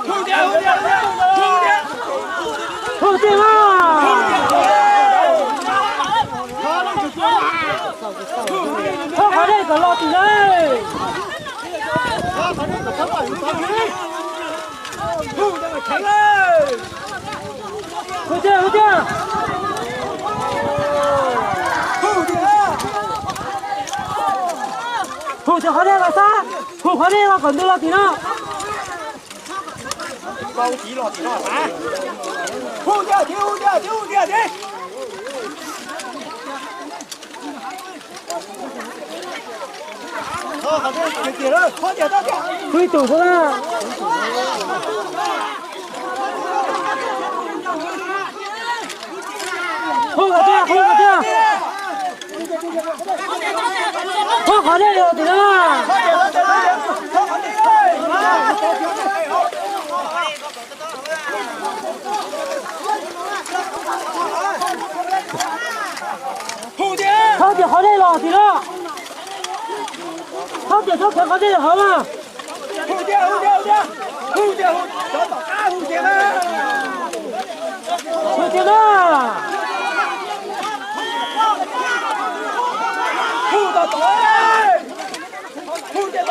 Hu tiag, hu tiag, hu tiag. Hu tiag, hu tiag. Thob qhov dej kom los tim na. Hu tiag, hu tiag. Hu tiag, qhov dej los xwb. Hu qhov dej los kom ntws los tim no. Hu tiag, hu tiag, hu tiag. Hu ib tug xwb na. Hu kom tiag, hu kom tiag. Thob qhov dej los tim no. Thob tias qhov dej los tim no. Thob tias thob khaws qhov dej los hauv mas. Hu tiag, hu tiag, hu tiag. Hu tiag, hu tiag na. Hu tiag, hu tiag. Thob tias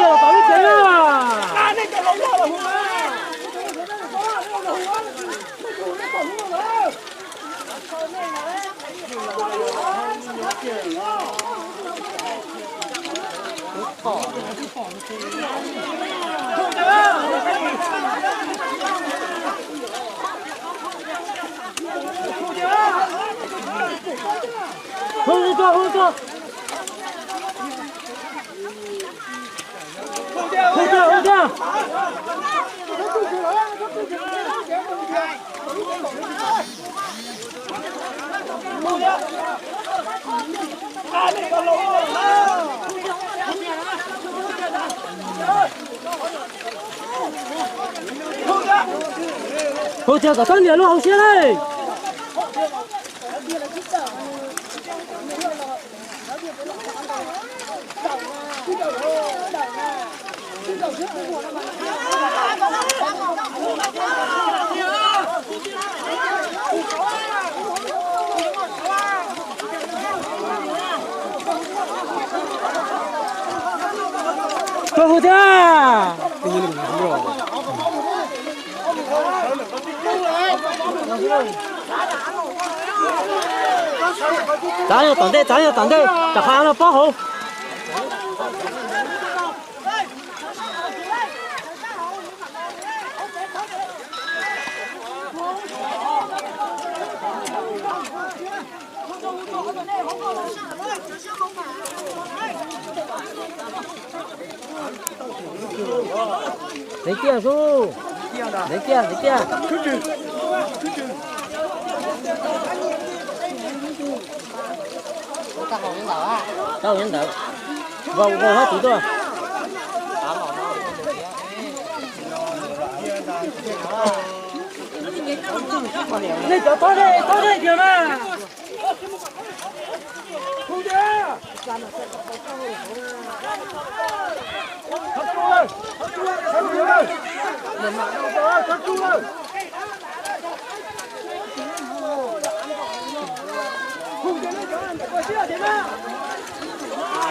los tom lub tsev na. Hu tuaj, hu tuaj. Hu tiag, hu tiag. Hu tiag kom txhob niam lub hauv siab lawm. Koj hu thiab. Txav yog tom ntej, txav yog tom ntej, rov qab no pob hauv. Ntev kiag xwb. Ntev kiag, ntev kiag. Tau nyob ntawd. Vau, vau hab tiv tuaj. Nej cov thob dej, thob dej kiag mas.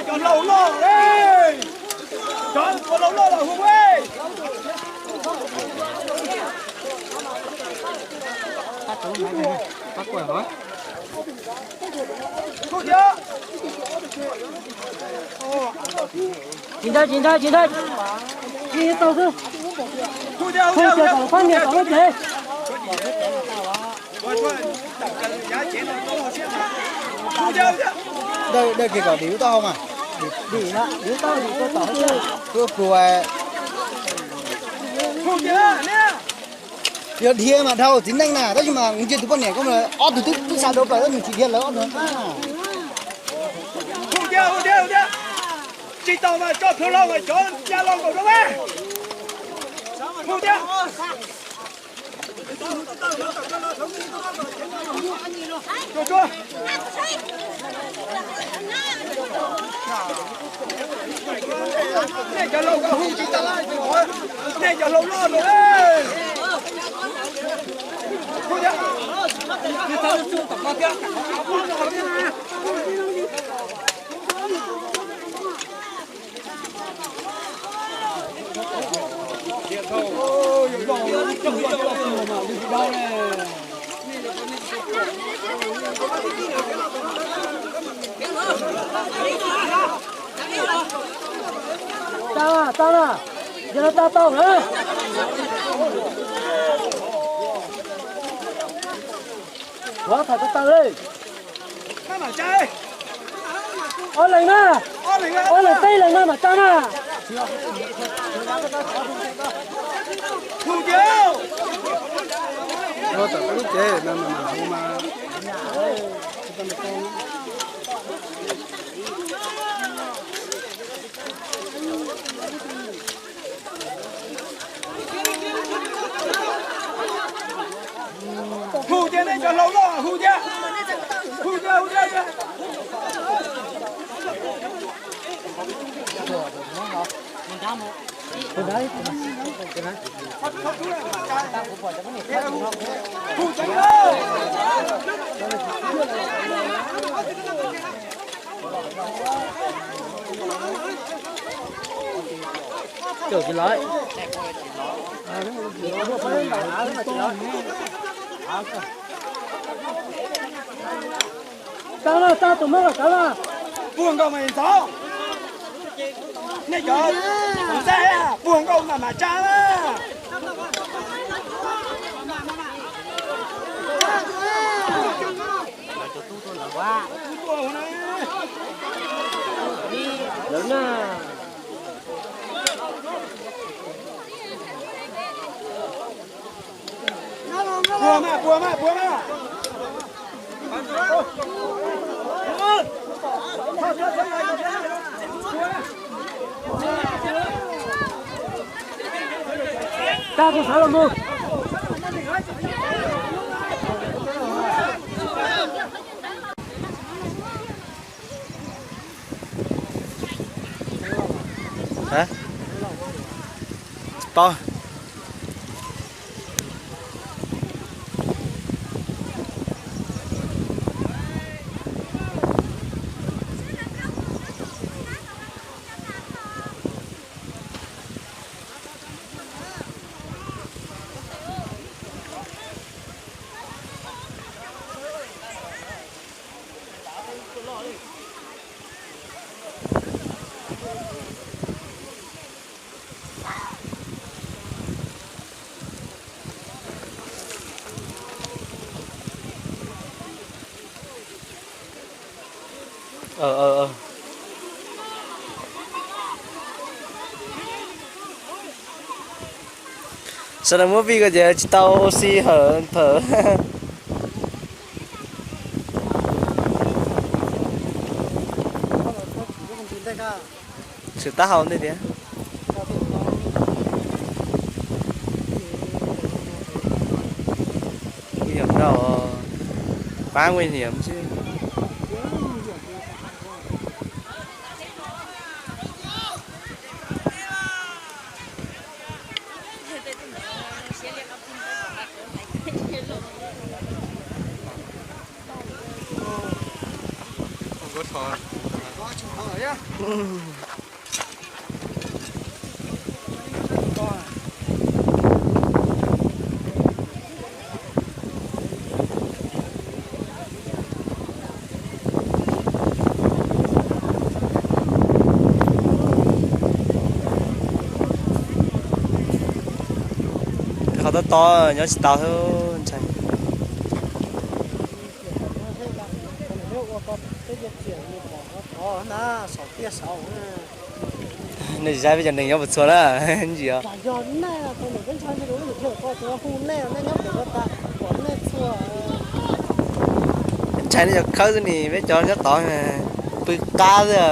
Cov laus loj, cov laus loj los hu. Tsis ntshai, tsis ntshai, tsis ntshai. Tsis tau xwb. Hu tias kom pab niam tom lub tsev. Dawj kiag kom dim lub taub hau mas. Dim, dim lub taub hau dim tuaj tom hauv xwb. Tuaj pluas. Yog dhia mas dhau txiv neej na, tab sis mas ntshe tus poj niam ko ob tug twb xav dua plaws tab nws tsis dhia lawv ob tug. Tsis tau mas tso plhuav los mas cov ya los nkaum rau mas. Hu tias. Nej Cov laus hu tsis tau, nej cov laus loj no. Tau na, tau na, yog no tau tau na. Ua tham tau tau li. Ob leeg na, ob leeg peb leeg na mam tau na. Ua tom lub tsev no mas hu mas. Hu thiab, nej cov hlau loj hu thiab. Hu thiab, hu thiab. Hu thiab. Cov tsis lawm. Tau na, tau tus Hmoob los tau na. Puag nkaus mas ntxov. Nej cov tus xab puag nkaus mas mam tsa na. Lawv na. Puag mas, puag mas, puag mas. Tag kuv sawv los mus. Tsis paub. Sawv daws muab vij ko ces tsis tau ua si hawm thawm. Swm taub hau ntej tias. Nguy hiểm đâu. Quá nguy hiểm chứ. Qhov tob tob nyob tsis tau thiab ntshai. Nws zais peb cov neeg nyob puas txhua na, ntsis os. Ntshai nej cov khawb xwb ni, peb cov nyob tod pw qab xwb.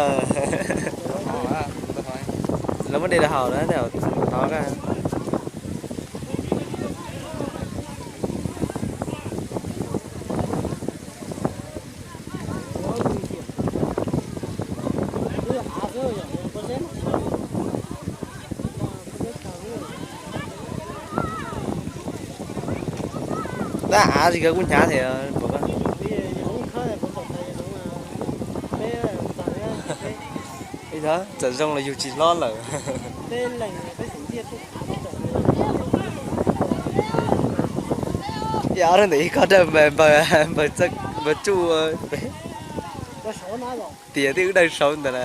Lawv muab de los haus na, tod na. Tab av tsis kawg kuj hnyav thiab. Txawm zoo los yus tsis hlob lawm. Yog rau ntawm ib ko dawm npawg, npawg tsuj, tias twb wb dawj saud ntawd na.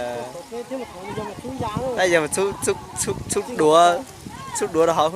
Tab yog mas txhub duav, txhub duav rau hauv.